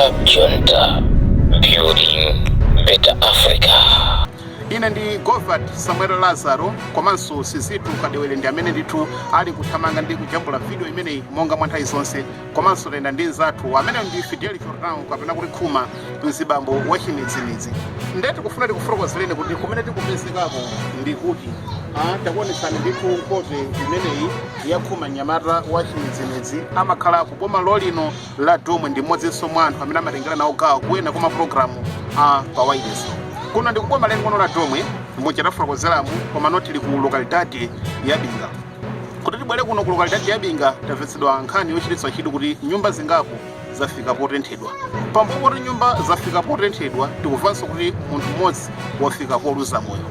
Club Junta, building better Africa. Ine ndi Govert Samuel Lazaro komanso Sizitu Kadewere ndi amene ndithu ali kuthamanga ndi kujambula video imeneyi monga mwa nthawi zonse, komanso tenda ndi nzathu amene ndi Fidel Jordan kapena kuti Khuma, mzibambo wachimidzimidzi. Nde tikufuna tikufotokozereni kuti kumene tikupezekako ndi kuti takuonetsani ndithu nkhope imeneyi ya Khuma, mnyamata wa chimidzimidzi, amakhala ku boma lolino la Domwe, ndi mmodzinso mwa anthu amene amatengera nawo gawo kuyena kwa mapulogalamu a pawailesi. Kuno ndi kuboma laling'ono la Domwe muchatafotokozeramu, koma tili ku localidade ya Binga. Kuti tibwere kuno ku localidade ya Binga, tamvetsedwa nkhani yochititsa chidwi kuti nyumba zingapo zafika potenthedwa. Pambuyo poti nyumba zafika potenthedwa, tikumvanso kuti munthu mmodzi wafika poluza moyo.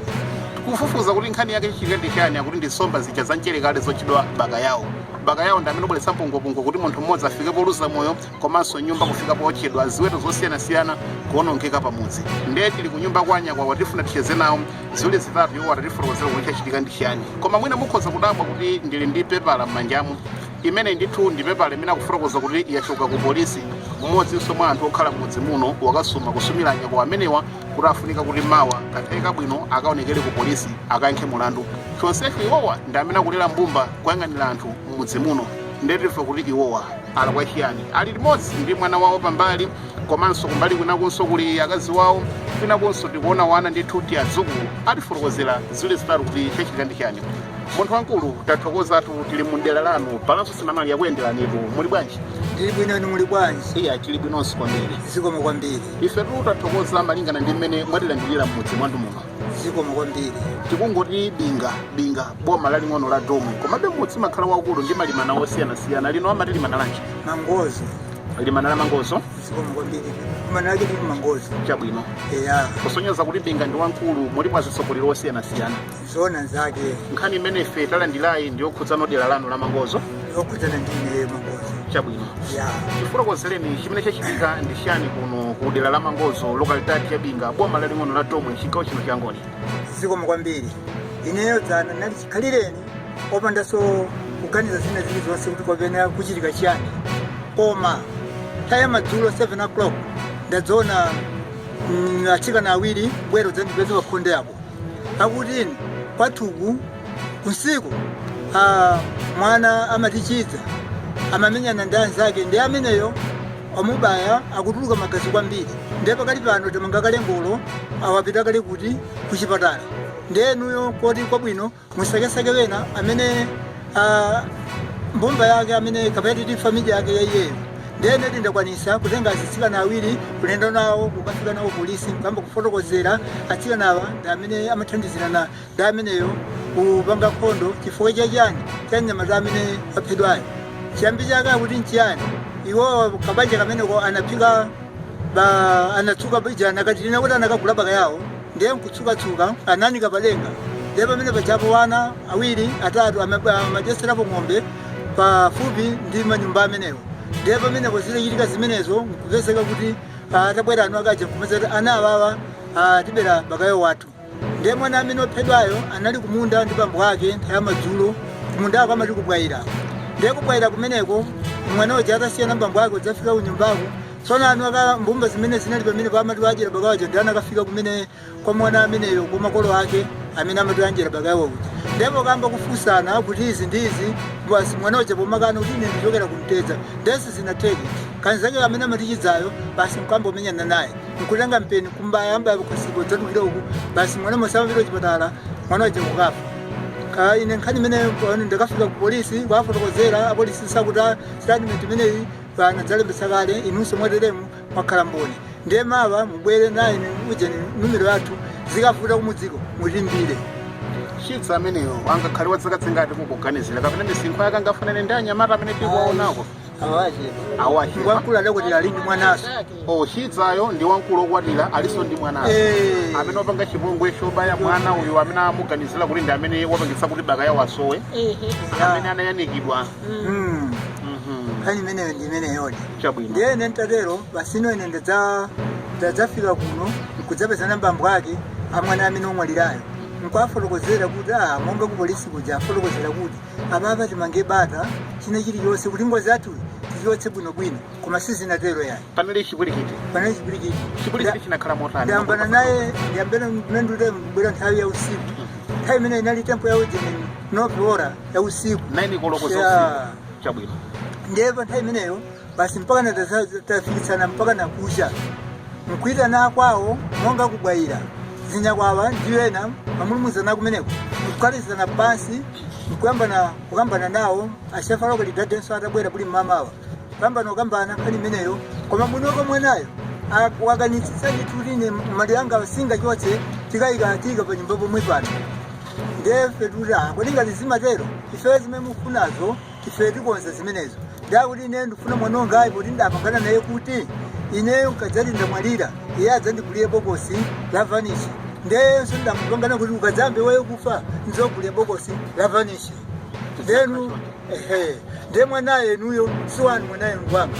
Tikufufuza kuti nkhani yake chichitika ndi chani, akuti ndi nsomba zija za mchere zotchedwa bakayawo. Bakayawo ndi amene obweretsa mpungopungo kuti munthu mmodzi afike poluza moyo, komanso nyumba kufika potchedwa, ziweto zosiyanasiyana kuonongeka pamudzi. Ndiye tili ku nyumba kwa anyakwawa, tifuna ticheze nawo ziwiri zitatu, iwo atatifotokozera kuti chachitika ndi chiyani. Koma mwina mukhoza kudabwa kuti ndili ndi pepala m'manjamu. Imene ndithu ndi pepala imene akufotokoza kuti yachoka ku polisi. Mmodzinso mwa anthu okhala m'mudzi muno wakasuma kusumira anyakwawa amenewa kuti afunika kuti mawa kanthawi kabwino akaonekere ku polisi akayankhe mulandu. Chonsecho iwowa ndi amene akulera mbumba, kuyang'anira anthu m'mudzi muno. Ndetimve kuti iwowa alakwa chiyani. Ali limodzi ndi mwana wawo pambali, komanso kumbali kwinakunso kuli akazi wawo, kwinakunso tikuona wana ndithu ti adzukulu. Atifotokozera ziwiri zitatu kuti chachitika ndi chiyani. Munthu wamkulu, tathokozatu, tili mu dera lanu balanso sinamali yakuyenderanitu. Muli bwanji? Ndili bwino, inu muli bwanji? Iya, tili bwinonso kwambiri. Zikomo kwambiri. Ifetu tathokoza malingana ndi mmene mwatilandirira m'mudzi mwathu muno. Zikomo kwambiri. Tikungoti Binga, Binga, boma laling'ono la Domwe, komabe mudzi makhala wakulu ndi malimana osiyanasiyana. Lino amati limana lanji? Mangozo. Limana la Mangozo. Zikomo kwambiri, limana lake tili Mangozo. Chabwino. Eya. Kusonyeza kuti Binga ndi wamkulu, mulipo azitsogoleri osiyanasiyana. Zona zake. Nkhani imene ife talandirayi ndi yokhudzana dera lanu la Mangozo. Yokhudzana ndi ine, Mangozo. Chabwino. Ya. Tifotokozereni chimene chachitika ndi chiyani kuno ku dera la Mangozo, localidade ya Binga, boma laling'ono la Domwe, chigawo chino cha Ngoni. Zikomo kwambiri. Ineyo dzana nali chikhalireni opandanso kuganiza zina zilizonse kuti kapena kuchitika chiyani, koma nthawi ya madzulo 7 o'clock ndadziona atsikana awiri bwero dzandipeza pakhonde apo, akuti ine kwathuku kunsiku mwana amatichidza amamenyana ndi anzake, ndi ameneyo amubaya, akutuluka magazi kwambiri, ndiye pakali pano tamanga kale ngolo, awapita kale kuti kuchipatala. Ndiye inuyo koti kwabwino musakesake wena amene mbumba yake amene kapena titi family yake ya iyeyo. Ndiye ine ndakwanisa kutenga atsikana awiri, kulenda nawo kukafika nawo polisi, kuyamba kufotokozera atsikana awa ndi amene amathandizirana ndi ameneyo kupanga nkhondo. Chifukwa chachani? Cha mnyamata amene waphedwayo. Chiyambi chake akuti nchiyani? Iwo kabanja kameneko anaphika ba anatsuka ija anakatirina kuti anakagula baka yawo, ndiye nkutsukatsuka ananika padenga. Ndiye pamene pajapo wana awiri atatu amadyeserapo ng'ombe pafupi ndi manyumba amenewo. Ndiye pamenepo zitachitika zimenezo, nkupezeka kuti atabwera anu akaja nkumeza kuti ana awawa tibera bakayo wathu. Ndiye mwana amene waphedwayo anali kumunda ndi bambo ake nthawi ya madzulo. Kumundako amati kubwayira. Ndiye kubwayira kumeneko mwana uja atasiyana bambo ake udzafika kunyumbako, tsono anu aka mbumba zimene zinali pamene pamati wadyera bakawaja ndi anakafika kumene kwa mwana ameneyo, kwa makolo ake amene amati anjera bakayawo uja. Ndipo kamba kufunsana kuti izi ndi izi, basi mwana uja pomakana kuti ine ndichokera kumtedza, ndesi zinatheke kanzake amene amatichidzayo basi mkambo umenyana naye, nkutenga mpeni kumbaya mbaya kukhosiko dzadukira uku, basi mwana mosamapita kuchipatala, mwana uja kukafa. Ka ine nkhani imene ndakafika ku polisi kwafotokozera apolisi, sakuti statement imeneyi panadzalembetsa kale, inunso mwateremu mwakhala mboni, ndiye mawa mubwere naye uje numero yathu, zikavuta kumudziko mutimbire. Chidza ameneyo angakhale wa zaka zingati mukuganizira, kapena misinkhu yake angafanane ndi anyamata amene tikuwaonako? Awachepa. Awachepa. Ngwamkulu, adakwatira, ali ndi mwanaso. O, chidzayo ndi wamkulu okwatira, alinso ndi mwanaso. Eh. Amene wapanga chipongwe chobaya mwana uyu amene amuganizira kuti ndi amene wapangitsa kuti baka yawo asowe, amene anayanikidwa. Nkhani imeneyo ndi imeneyodi. Chabwino. Ndiye ine ntatero basino ine ndadzafika kuno nkudzapezana mbambo ake amwana amene omwalirayo, nkuafotokozera kuti monga ku polisi kuja afotokozera kuti apapa timange bata china chilichonse kuti ngozi yathu tiziwe. Tichotse bwinobwino, koma sizinatero yayi. Panali chipwirikiti? Panali chipwirikiti. Chipwirikiti chinakhala motani? Ndiyambana naye, ndiyambana mendute kubwera nthawi ya usiku. Nthawi imene inali tempo ya ujeni nopora ya usiku. 9 koloko za usiku. Chabwino. Ndiye pa nthawi imeneyo basi mpaka na tafikitsana mpaka nakucha, nkuitana akwawo monga kubwayira zinyakwawa ndiyo ena mamulumuzana kumeneko, nkukalizana pansi, nkuyambana kukambana nawo ashafalo kalidadenso atabwera kuli mmamawa, kukambana kukambana nkhani imeneyo. Koma mwinoko mwenayo wakanitsitsa ndithu kuti ine maliro anga singachotse, tikayika tiyika pa nyumba pomwe pano. Ndefe tuti, "Ah, kodi ngati zimatero, ife zimene mukufunazo ife tikonza zimenezo." Ndakuti ine ndikufuna mwana wangayi, poti ndapangana naye kuti ineyo nkadzati ndamwalira iye adzandigulire bokosi la vanishi. Ndeyenso ndamupangana kuti ukadzambe weyo kufa nzogulire bokosi la vanishi. Ndenu ehe, ndiye mwanayo enuyo si wanu, mwanayo ngwanga.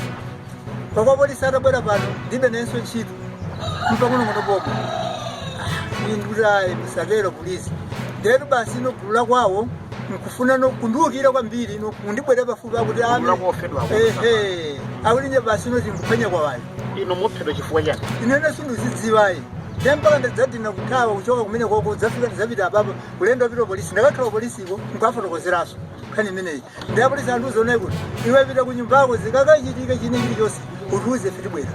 Pakwa polisi atabwera pano ndibe nenso ntchito mpang'onong'ono pomwe ndikuti ayi, musatero polisi. Ndetu basi ino gulu la kwawo nkufuna no kundiwukira kwambiri, no kundibwera pafupi akuti Gulu la kuofedwa. Ehe, akuti nje basi ino tinkuphwanya kwawayo. Ino muphedwa chifukwa chani? Inene sindizidziwayi. Ndiye mpaka ndadzadina kuthawa kuchoka kumene koko, dzafika ndidzapita apapo ulendo wapita polisi. Ndakakhala polisiko nkafotokozeranso nkhani imeneyi. Ndi apolisi andiuza unayi kuti iwe pita ku nyumbako, zikakachitika chine chilichonse utiuze, ife tibwera.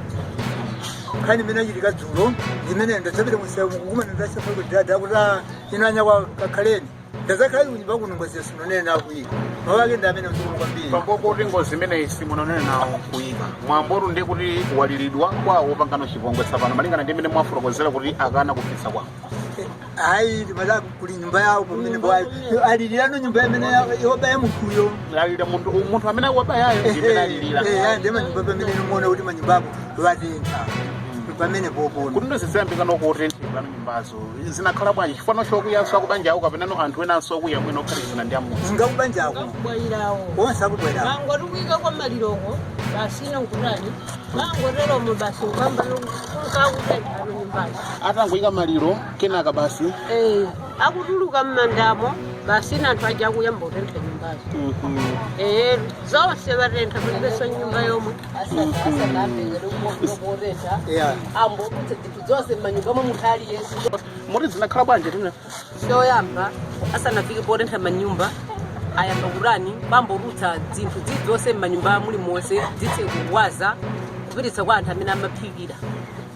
Nkhani imene achitika dzulo ndimene ndadzapita munsewu mukukumana ndachafa kuti dada kuti, "Ah, ino anyakwa kakhaleni." Ndadzakhala ku nyumba kuno, ngozi sinonene nawo kuyika mawu ake ndi amene mzukulu kwambiri. Pambopo kuti ngozi imeneyi simunonene nawo kuyika, mwambotu ndiye kuti waliridwa kwawo pangano chipongwe tsapano, malingana ndi imene mwafotokozera kuti akana kupitsa kwawo. Ayi, ndimati kuli nyumba yawo pamene alilirano nyumba imene yobaya munthuyo. Alira munthu, munthu amene wabayayo ndi imene alilira. Ndiye manyumba pamene muona kuti manyumbako vatentha pamene popona. Kuti ndoziziyambika nokutenthedwa nyumbazo zinakhala bwanji? Chifukwa chokuyanso akubanjawo kapena anthu enanso okuya mwina okhatikizana ndi amudzi? Ngakubanjako. Akubwayirawo. Onse akubwerawo. Bangoti kuyika kwa maliroko basi ino nkutani, bangoteromo basi nkamba nkakutentha nyumbazo. Atangoyika maliro kenaka basi? Eh, akutuluka mmandamo basi na anthu aja akuyamba kutentha nyumbazo. Eh, zonse batentha, palibenso nyumba yomwe. Asanapezere kotentha, ambotutse zinthu zonse m'manyumba mwa munthu aliyense. Moti zinakhala bwanji tine? Choyamba asanafike potentha manyumba, ayamba kutani, pambotutsa zinthu zilizonse m'manyumba muli monse, zitse kuwaza kupititsa kwa anthu amene amaphikira.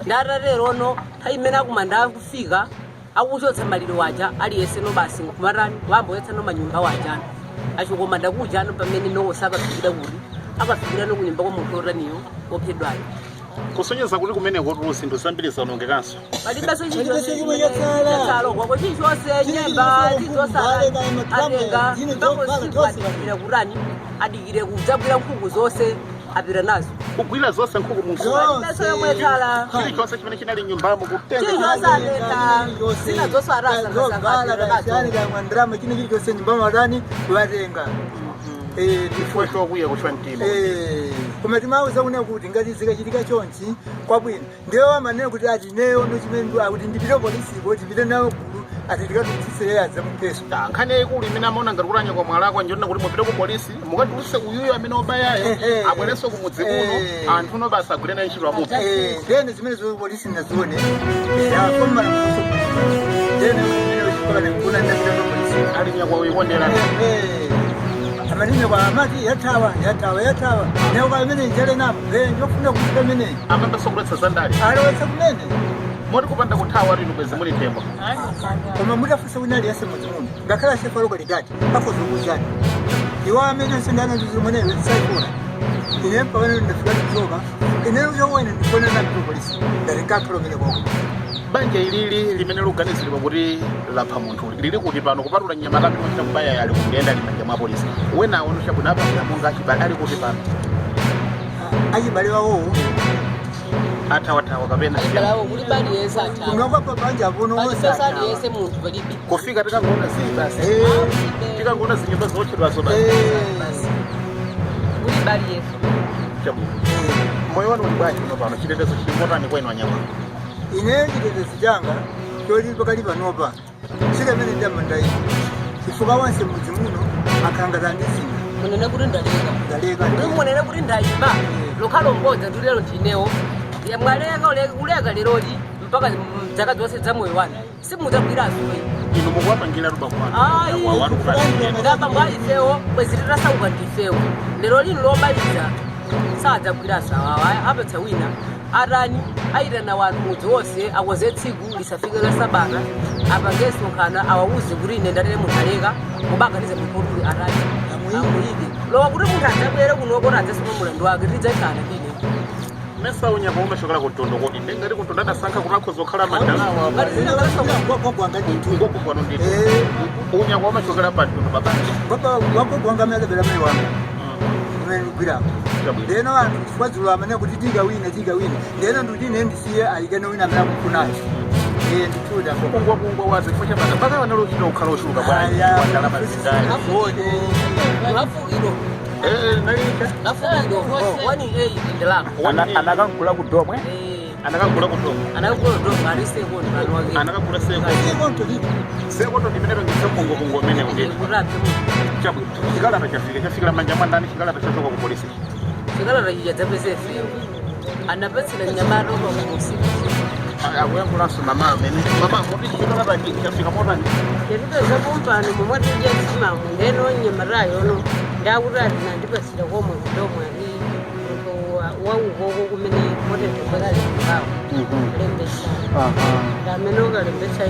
Ndataterono nthawi imene akumanda akufika akuchotsa maliro waja, aliyense no basi nkumatani, wamboyetsa no manyumba wajano achikomanda kujano pamene nowo sapaphikira, kuti apaphikira no kunyumba kwa munthu otaniyo ophedwayo. Kusonyeza kuti kumeneko zinthu zambiri zaonongekanso. Palibenso. Palibenso chimwe chatsala. Chatsala kwako chilichonse, nyemba chilichonse atenga. Mpaka adikire kutani, adikire kudzagwira nkhuku zonse apita nazo. Kugwira zonse nkhuku mu Palibenso yomwe tsala. Chilichonse chimene chinali nyumbamo kutenga? Chilichonse atentha, zina zonse arasa. Zovala kachani kamwandrama chine chilichonse nyumba matani vatenga. Chifukwa chokwiya, kuchwa mtima. Koma timauza kuna kuti ngati zikachitika chonchi kwabwino, ndiye amanena kuti ati ineyo nochimene akuti ndipite polisiko, tipite nawo gulu ati tikatutsitse adzamupheso. Nkhani yayikulu imene amaona ngati kuti anyakwa mwalakwa njona kuti mupite ku polisi mukatulutse uyuyo amene wabayayo, abwerenso kumudzi kuno, anthu uno basi agwire naye ntchito amuphe. Ndene zimene zo polisi nazione afomala mfuso, ndene zimene chipakana nkuna ndapita pa polisi. Ali nyakwa uyikondera. Amanene kwa amati yathawa, yathawa, yathawa, newa imene njale napo njofuna kufika imeneyi. Amambanso kuletsa zandale. Alowetsa kumene. Moti kupanda kuthawa lino bwezi muli tembo. Koma mutafunsa wina aliyense mudzi muno, ngakhale ashefa lokalidati afozokuchani iwo amene sindana ndizo mweneyo saifuna. Ine mpakana ndafika kuchoka ine chowene ndifuna napita polisi, ndati nkakhala umene koko. Banja ilili limene likuganiziridwa kuti lapha munthu lili kuti pano? Kupatula mnyamata amene wachita kubaya ali kuyenda ali manja mwa polisi, wenawo chabwino apapira monga achibale ali kuti pano? Achibale wawowo Athawathawa kapena? Achibalawo kuli aliyense athawa. Kunokwa pabanja apono. Palibenso aliyense munthu palibe. Kufika tikangoona zii basi, tikangoona zinyumba zotchedwazo basi. Kulibe aliyense. Chabwino, moyo wanu uli bwanji kuno pano? Chitetezo chili motani kwa inu anyama? Ine chitetezo changa choti pakali panopa sikamene ndamanda ine, chifukwa wanse mudzi muno akhanga tandizinga. Munene kuti ndaleka. Ndaleka. Kuti munene kuti ndayima lokhalo mbodza ndi lero ndinewo mwaleka uleka leroli mpaka zaka zonse za moyo wanu simudzagwiranso. Inu mukuwapangira rubakwana. Ayi, ndabambo ifewo bwezi titasauka ndifewo lero lino lomaliza sadzagwiranso awawa apatsa wina atani ayitana wanthu mudzi wonse akonze tsiku lisafike la sabata apange msonkhano awawuze kuti ine ndatere munthu aleka mubaganize munthu kuti atani Amuyike. Amuyike lowa kuti munthu adzabwere kunoko kuti adzasoma mulandu wake tidzachana ndine. Mesa unyakwa umachokera kutondo kodi ndengati kutondo adasankha kuti akhoza kukhala madalawa. Ngati zina Gwagwanga ndithu. Ngogogwano ndithu. Unyakwa umachokera patundu babanja. Gwagwanga amene adabera mai wanga kumene ndikugwirako. Ndeno anthu chifukwa dzulo amene kuti tigawine tigawine ndeno ndikuti ine ndisiye ayikene wina amene akufunayo iye ndithuda. Kungwa kungwa wazo chifukwa cha baka baka wanalochita kukhala ochuluka bwanji wandalama zindani? Lafukiro. Nalika. Lafukiro 18 ndalama. Anakagula kudomwe. Anakagula kutondo. Anakagula kudomwe ali sekondo pano wake. Anakagula seko. Ikonto. Seko to ndimene pangisa kungwa kungwa umene undeti. Kurape munthu. Chabwino, chikalata chafika chafikira manja mwandani chikalata chachoka ku polisi? Chikalata chija dzapeza ifeyo anapatsira nyamata pamusi. Akuyankhulanso mama amene mama muti chikalata chafika motani? Chatipeza kumpano momwe tidya simamu ndeno nyamatayono ndakuti ati nandipatsira komwe kudomwe ati munthu waukoko kumene motenthekwerali mbawo lembesa ndamene ukalembesa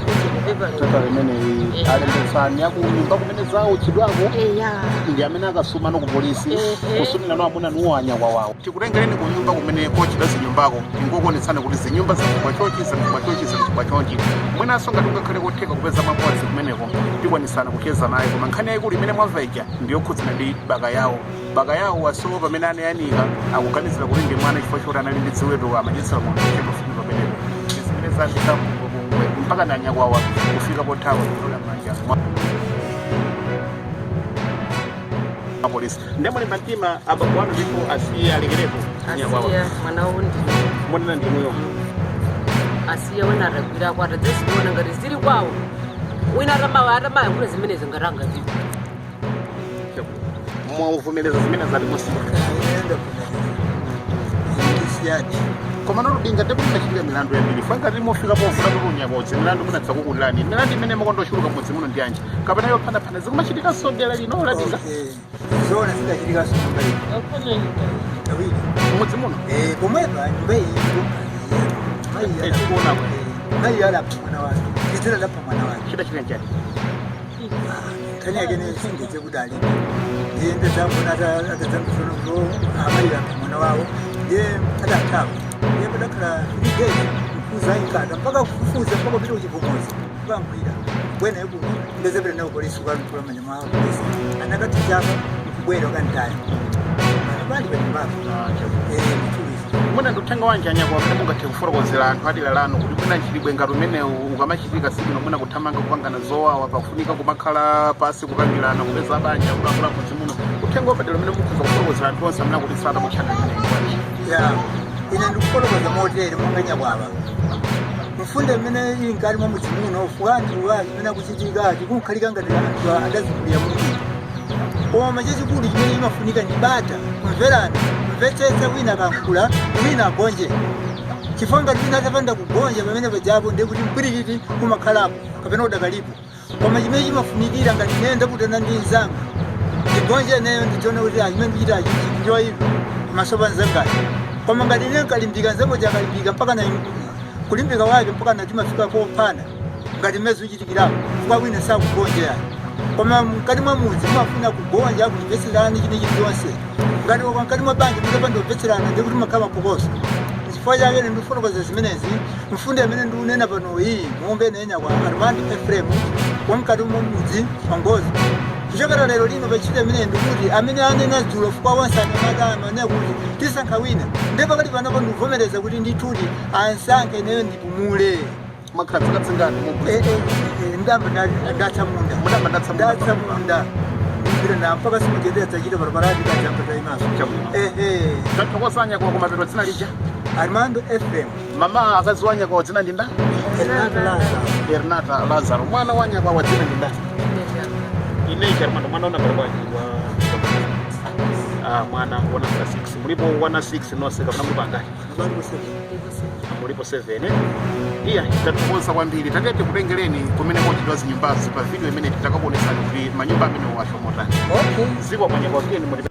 kuchitipepala. Tata limeneyi alembetsani akunyumba kumene zawo chidwako. Eya. Ndi amene akasuma no ku polisi. Ehe. Kusumira no amuna nuwo anyakwa wawo tikutengereni ku nyumba kumene kochita zinyumbako tingokuonetsani kuti zinyumba zamkwa chonchi zamkwa chonchi zamkwa chonchi. Mwinanso ngati ungakhale kotheka kupeza mwamodzi kumeneko tikwanisana kucheza naye, koma nkhani yayikulu imene mwamva ija ndiyokhudzana ndi baka yawo. Baka yawo wasowa pamene anayanika akuganizira kuti ndi mwana chifukwa choti anali ndi ziweto amadyetsera ng'ombe pafupi pamenepo. Ndi zimene zafika kungwe mpaka nanyakwawa kufika pothawa kutola manja mwa apolisi. Ndiye mtima abambo anu ndipo asiye alekerepo nyakwawa. Asiya mwana wundi. Monena ndimuyo. Asiya wina atagwirako atadzazikuona ngati zili kwawo wina atamawa atamayankhula zimenezo ngati angazipo. Mwauvomereza zimene zati musiya? Ine ndisiyadi. Koma noludinga ndekuti milandu yambiri fangati mofika povula kuti unyakwa milandu munadzakukulani milandu imene mukondochuluka mudzi muno ndi anji kapena yophanaphana zikumachitikanso dera lino ladinga? Zona zidachitikaso nyumba iyi kawiri. Mudzi muno? Pomwepa nyumba iyi. Tikuonako. Mayi alapha mwana wake izina lapha mwana wake. Chidachita nchani? Nkhani yake nesindidze kuti alipo ndiye ndadzambona atadzambisonozo amayi apha mwana wawo ndiye adathawa ndiye padakhala 3 days mkuza inkata mpaka kufufuza mpaka kupita kuchivumuzi kukankhwira bwena ikuno ndezepera nawo polisi kukankhula manja mwa polisi anakati chaka nkubwera ukantaya pali panyumbapo ndithuizo. Mwina nduthenga wanji anyakwa amene mungathe kufotokozera anthu adera lanu kuti mwina nchilibwe ngati umenewu ukamachitika sibwino mwina kuthamanga kupangana zowawa pakufunika kumakhala pasi kukambirana kupeza banja kulakula mudzi muno uthenga wapadera umene mukhoza kufotokozera anthu onse amene akutitsata kutchana imeneyi bwanji? Ya, ine ndikufotokoza motere monga nyakwava mfundo imene ili mkati mwa mudzi muno anthu chimene akuchitika chikunkhalika ngati anthu adazikulira muti koma chachikulu chimene chimafunika ndi bata, kumverana, kumvetsetsa, wina akankhula wina agonje chifukwa ngati wina atapanda kugonja pamene pajapo ndiye kuti mpwirikiti kumakhalapo kapena udakalipo. Koma chimene chimafunikira ngati ine ndakutana ndi mzanga ndigonje neyo ndichione kuti chimene ndikuchita ndichoyipa pamaso pa mzangayo. Koma ngati ine nkalimbika nzango chakalimbika mpaka na kulimbika wake mpaka na timafika kophana ngati mmene zikuchitikirapo chifukwa wina sakugonja yani. Koma mkati mwa mudzi mumafuna kugonja kumvetserana chine chilichonse ngati mkati mwa banja mutapanda kumvetserana ndiye kuti makhala mapokoso. Chifukwa chake ine ndikufotokoza zimenezi mfundo imene ndikunena pano iyi monga ine nyakwa Armand Efrem wamkati mwa mudzi wangozi kuchokera lero lino pachita imene ndikuti amene anena dzulo fukwa onse anyamata amanena kuti tisankha wina ndiye pakati panopo ndikuvomereza kuti ndithudi ansankhe ineyo ndipumule. Makhala zaka zingati? Ndamba ndatsa munda. Mudamba ndatsa munda. Ndatsa munda ndipita na mpaka simujedera tsachita barabarani kajamba taimaso. Chabwino. Ehe. Tathokoza anyakwa kumapeto dzina lija? Armando Efrem. Mama akazi wanyakwa dzina ndi ndani? Renato Lazaro. Renata Lazaro. Mwana wanyakwa wa dzina ndi ndani? Ine Armando mwana una bwanji wa Mwana wa namba 6. Mulipo wana 6 nonse kapena mulipo angati? Abali kuseka. Mulipo 7. Iya, tathokoza kwambiri. Tatete tikutengereni kumene kochedwa zinyumbazi pa video imene titakakuonesani kuti manyumba amene washomotani. Okay. Ziko mwenye kwakeni muli.